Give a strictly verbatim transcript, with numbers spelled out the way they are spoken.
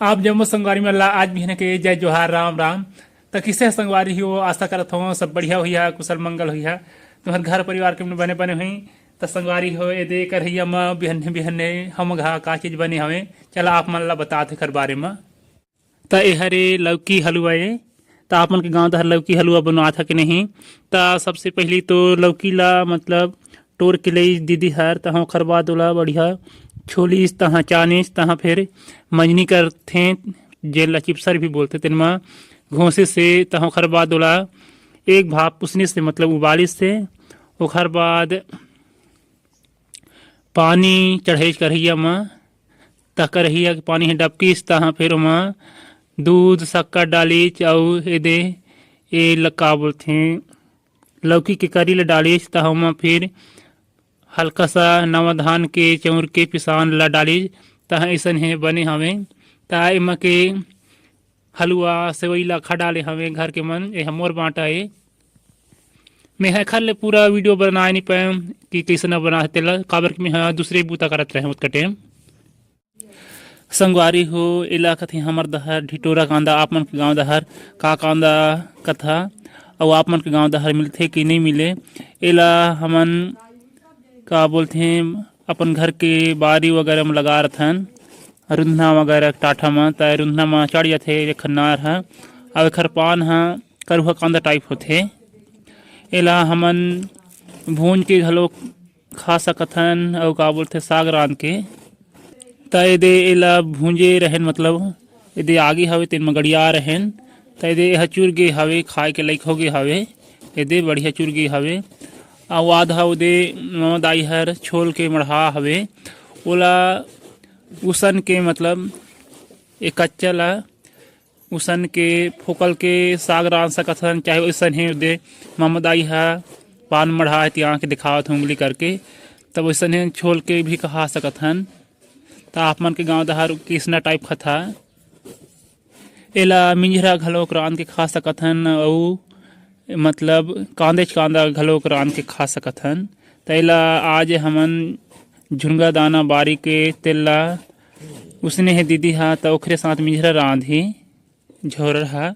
आप जम्मो संगवारी मन ला आज बिहन के जय जोहार, राम राम। त किसे संगवारी हो, आशा करत हो सब बढ़िया होइहा, कुशल मंगल होइहा, तुम्हर घर परिवार के मन बने बने होई। त संगवारी हो, एदे करहिया म बिहन्ने बिहन्ने हम घा का चीज बने हवे, चला आप मन ला बतात एखर बारे म। त एहर ए लौकी हलुआ ए। त आप मन के गांव डहर लौकी हलुआ बनवात ह कि नहीं? त सबसे पहली तो लौकी ला मतलब टोर के लई दीदी हर, तहाँ ओखर बाद ओला बढ़िया छोलिस, तहाँ चानिस, तहाँ फिर मंजनी करथे, जेन ला चिप्सर भी बोलथे, तेन म घोंसे से, तहाँ ओखर बाद ओला एक भाप पुसने से मतलब उबालिस से, ओखर बाद पानी चढ़ाइस करहिया म, त करहिया के पानी ह डबकिस, तहाँ फिर ओमा दूध, शक्कर डालिस, अउ एदे ए ल का बोलथे, लौकी के करी ल डालिस, तहाँ ओमा फिर हल्का सा नवा धान के चाउर के पिसान ल डालिस, तहाँ अइसन हे बने हवे। त एमा के हलुआ, सेवई ला खा डाले हवे घर के मन। ए ह मोर बांटा ए। मैं ह एखर ले पूरा वीडियो बनाए नहीं पाएंव कि कइसन बनाथे तेला, काबर कि मैं ह दूसरे बूता करत रहेंव ओतका टाइम। संगवारी हो, एला कथे हमर डहर ढिटोरा कांदा, आप मन के गांव डहर का कांदा कथा, अउ आप मन के गांव डहर मिलथे कि नहीं मिले, एला हमन का बोलथे, अपन घर के बारी वगैरह म लगा रथन, रुन्धा वगैरह टाठा म, त रुन्धा म चढ़ जाथे एखर नार ह। अउ एखर पान ह करुहा कांदा टाइप होथे। एला हमन भूंज के घलो खा सकथन, अउ का बोलथे, साग रांध के। त एदे एला भूंजे रहेन, मतलब एदे आगे हवे, तेन म गड़िया रहेन, त एदे एह चुर गे हवे, खाए के लायक हो गे हवे। एदे बढ़िया चुर गे हवे। अउ आधा ओदे ममा दाई हर छोल के मढ़ा हवे, ओला उसन के, मतलब ए कच्चा ला उसन के फोकल के साग रांध सकथन, चाहे ओइसन हे ओदे ममा दाई ह पान मढ़ा हे, तिया के दिखावत हे उंगली करके, तब ओइसन हे छोल के भी खा सकथन। त आप मन के गांव डहर किसना टाइप खथा। एला मिंजरा घलोक रांध के खा सकथन, अउ मतलब कांदेच कांदा घलोक रांध के खा सकथन। त एला आज हमन झुनगा दाना बारी के तेल ला उसने हे दीदी हा, त ओखरे साथ मिंजरा रांधही झोरहा।